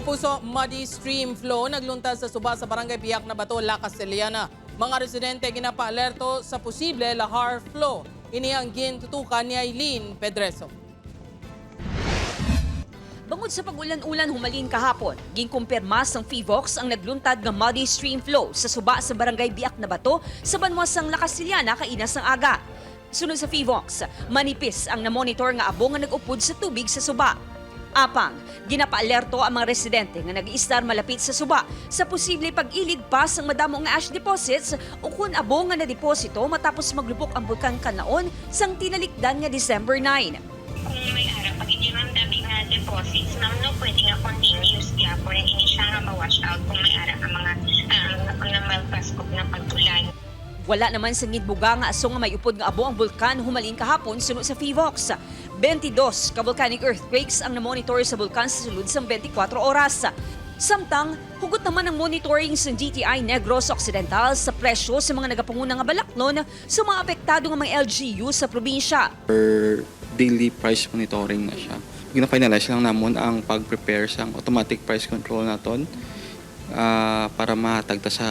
Kapuso, muddy stream flow nagluntad sa suba sa Barangay Biak na Bato, La Castellana. Mga residente ginapaalerto sa posible lahar flow. Ini ang gintutukan ni Eileen Pedreso. Bangod sa pag-ulan-ulan humalin kahapon, ginkumpirma sang PHIVOLCS ang nagluntad nga muddy stream flow sa suba sa Barangay Biak na Bato sa banwa sang La Castellana kaina sang aga. Sunod sa PHIVOLCS, manipis ang namonitor nga abo nga nag-upod sa tubig sa suba. Apang, ginapaalerto ang mga residente nga nag-iistar malapit sa suba sa posible pag-ilig pa sang madamo nga ash deposits o kun abo nga nadeposito matapos maglupok ang Bulkan Kanlaon sang tinalikdan nga December 9. Kung may ara pag hindi, ma'am, dami nga deposits, ma'am, no, pwede nga continuous gyapon ini siya nga ma-wash out kung may ara ang mga mga malpaskop na pagtulan. Wala naman sa ngidbuga nga aso nga may upod nga abo ang bulkan humalin kahapon, sunod sa PHIVOLCS. 22 ka volcanic earthquakes ang namonitor sa bulkan sa sulod sang 24 oras. Samtang, hugot naman ang monitoring sa DTI Negros Occidental sa presyo sa mga nagapanguna nga balaklon sa mga apektado nga mga LGU sa probinsya. Per daily price monitoring na siya. Gina-finalize lang namon ang pag-prepare sa automatic price control naton para mahatag ta sa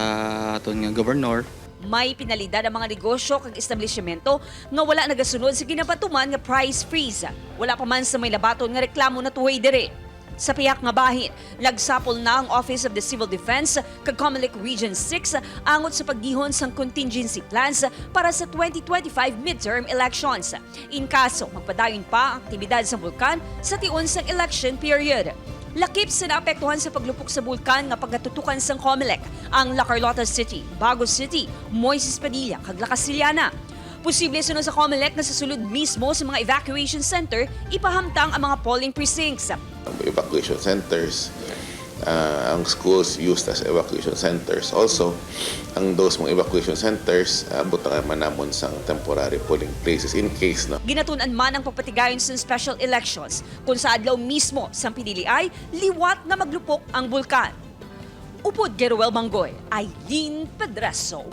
aton nga governor. May penalidad ang mga negosyo kag establishmento nga wala nagasunod sa ginapatuman nga price freeze. Wala pa man sa may labaton nga reklamo na tuway dire. Sa piyak nga bahin, nagsapol na ang Office of the Civil Defense kag Comelec Region 6 angot sa paggihon sang contingency plans para sa 2025 midterm elections. In kaso, magpadayon pa ang aktibidad sa bulkan sa tion sang election period. Lakip sa naapektuhan sa paglupok sa bulkan nga pagkatutukan sang Comelec ang La Carlota City, Bago City, Moises Padilla kag La Castellana. Posible, sunod sa Comelec, na sa sulod mismo sa mga evacuation center ipahamtang ang mga polling precincts. Evacuation centers, ang schools used as evacuation centers. Also, ang those mga evacuation centers, butangan man namon sang temporary polling places in case, no. Ginatun-an man ang pagpatigayon sa special elections kung sa adlaw mismo sang pinili ay liwat na maglupok ang bulkan. Upod kay Ruel Mangoy, Eileen Pedraso.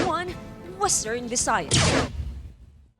1 Western Visayas.